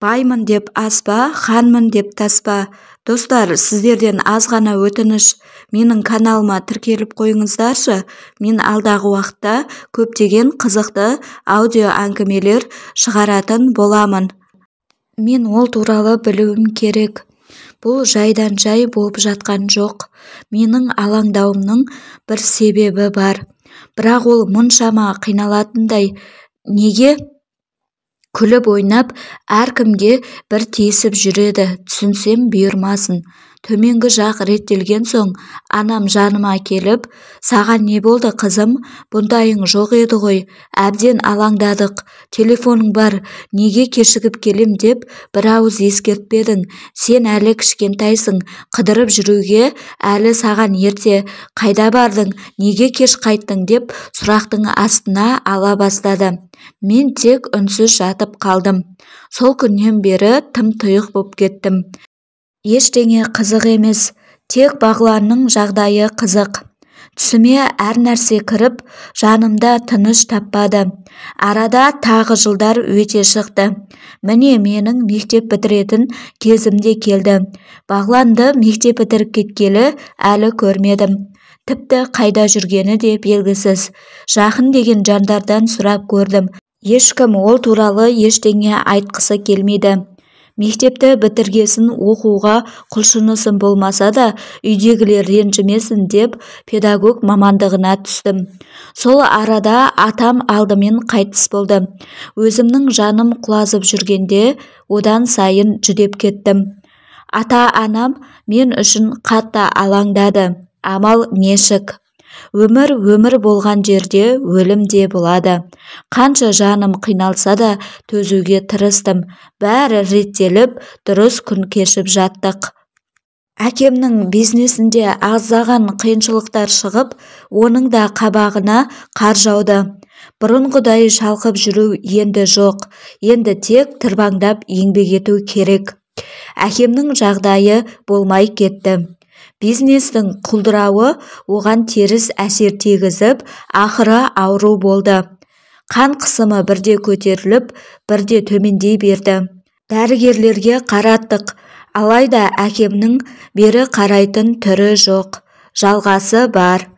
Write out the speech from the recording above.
Баймын деп аспа, ханмын деп таспа. Достар, сіздерден аз ғана өтініш, менің каналыма тіркеліп қойыңыздаршы. Мен алдағы уақытта көптеген қызықты аудио әңгімелер шығаратын боламын. Мен ол туралы білуім керек. Бұл жайдан-жай болып жатқан жоқ. Менің алаңдауымның бір себебі бар. Бірақ ол мұншама қиналатындай неге? Күліп ойнап, әркімге бір тиісіп жүреді, түсінсем бұйырмасын. Төменгі жақ реттелген соң, анам жаныма келіп, «Саған не болды, қызым? Бұндайың жоқ еді ғой, әбден алаңдадық. Телефоның бар, неге кешігіп келем деп бір ауыз ескертпедің? Сен әлі кішкентайсың, қыдырып жүруге әлі саған ерте. Қайда бардың, неге кеш қайттың?» деп сұрақтың астына ала бастады. Мен тек үнсіз жатып қалдым. Сол күннен бері тым тұйық боп кеттім. Ештеңе қызық емес, тек Бағланның жағдайы қызық. Түсіме әр нәрсе кіріп, жанымда тыныш таппады. Арада тағы жылдар өте шықты. Міне, менің мектеп бітіретін кезім де келді. Бағланды мектеп бітіріп кеткелі әлі көрмедім. Тіпті қайда жүргені де белгісіз. Жақын деген жандардан сұрап көрдім. Ешкім ол туралы ештеңе айтқысы келмейді. Мектепті бітіргесін оқуға құлшынысым болмаса да, үйдегілер ренжімесін деп педагог мамандығына түстім. Сол арада атам алдымен қайтыс болды. Өзімнің жаным құлазып жүргенде одан сайын жүдеп кеттім. Ата-анам мен үшін қатты алаңдады. Амал нешік. Өмір өмір болған жерде өлім де болады. Қанша жаным қиналса да төзуге тырыстым. Бәрі реттеліп, дұрыс күн кешіп жаттық. Әкемнің бизнесінде аздаған қиыншылықтар шығып, оның да қабағына қар жауды. Бұрынғыдай шалқып жүру енді жоқ. Енді тек тырбаңдап еңбек ету керек. Әкемнің жағдайы болмай кетті. Бизнестің құлдырауы оған теріс әсер тигізіп, ақыры ауру болды. Қан қысымы бірде көтеріліп, бірде төмендей берді. Дәрігерлерге қараттық, алайда әкемнің бері қарайтын түрі жоқ. Жалғасы бар.